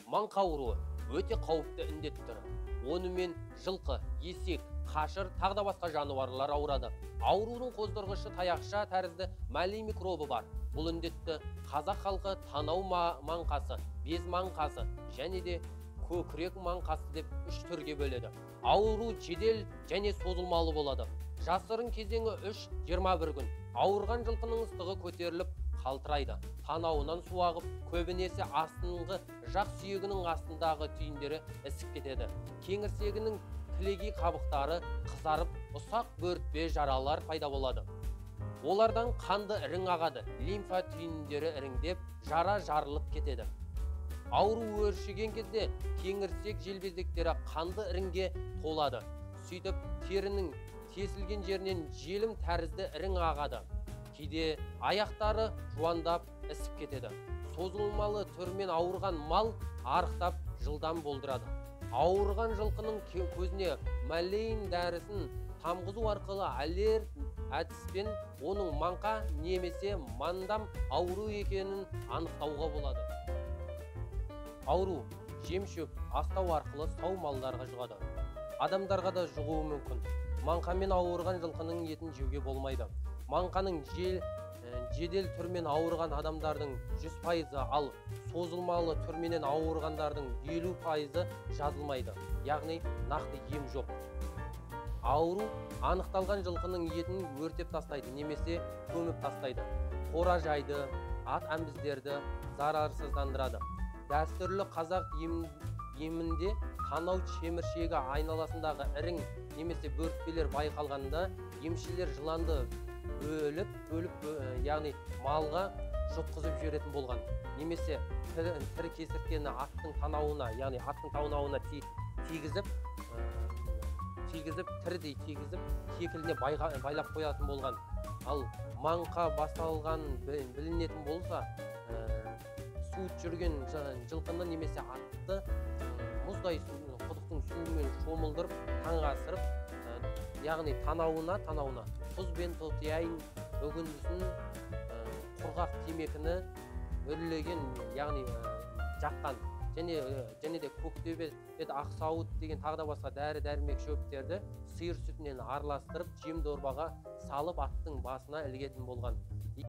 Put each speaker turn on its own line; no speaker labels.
Маңқа ауруы өте қауіпті індет түрі. Онымен жылқы, есек, қашыр, тағы да басқа жануарлар ауырады. Аурудың қоздырғышы таяқша тәрізді мәлей микробы бар. Бұл індетті қазақ халқы танау маңқасы, без маңқасы және де көкірек маңқасы деп үш түрге бөледі. Ауру жедел және созылмалы болады. Жасырын кезеңі 3-21 күн. Ауырған жылқының ыстығы көтеріліп қалтырайды. Танауынан су ағып, көбінесе астыңғы жақ сүйегінің астындағы түйіндері ісіп кетеді. Кеңірсегінің кілегей қабықтары қызарып, ұсақ бөртпе жаралар пайда болады. Олардан қанды ірің ағады, лимфа түйіндері іріңдеп, жара жарылып кетеді. Ауру өршіген кезде кеңірсек желбезектері қанды іріңге толады. Сөйтіп терінің тесілген жерінен желім тәрізді ірің ағады. Кейде аяқтары жуандап ісіп кетеді. Созылмалы түрмен ауырған мал арықтап жылдам болдырады. Ауырған жылқының көзіне малейн дәрісін тамғызу арқылы аллер әдіспен оның маңқа немесе мандам ауру екенін анықтауға болады. Ауру жем-шөп, астау арқылы сау малдарға жұғады. Адамдарға да жұғуы мүмкін. Маңқамен ауырған жылқының етін жеуге болмайды. Маңқаның жедел түрмен ауырған адамдардың 100%, ал созылмалы түрменен ауырғандардың 50% жазылмайды. Яғни нақты ем жоқ. Ауру анықталған жылқының етін өртеп тастайды немесе көміп тастайды. Қора жайды, ат әмбіздерді зарарсыздандырады. Дәстүрлі қазақ емінде танау шеміршегі айналасындағы ірің немесе бөртпелер байқалғанда емшілер жыланды бөліп, яғни малға жұтқызып жіберетін болған. Немесе тірі кесірткені аттың танауына, яғни аттың танауына тигізіп, тірідей тигізіп, кекіліне байлап қоятын болған. Ал маңқа басталған білінетін болса, суыт жүрген жылқыны немесе атты мұздай құдықтың суымен шомылдырып, таңға асырып, яғни танауына тұз бен тотияйын үгіндісін, құрғақ темекіні үрлеген, яғни жаққан және де көктөбе, ақсауыт деген тағы да басқа дәрі-дәрмек шөптерді сиыр сүтінен араластырып, жем дорбаға салып аттың басына ілгетін болған.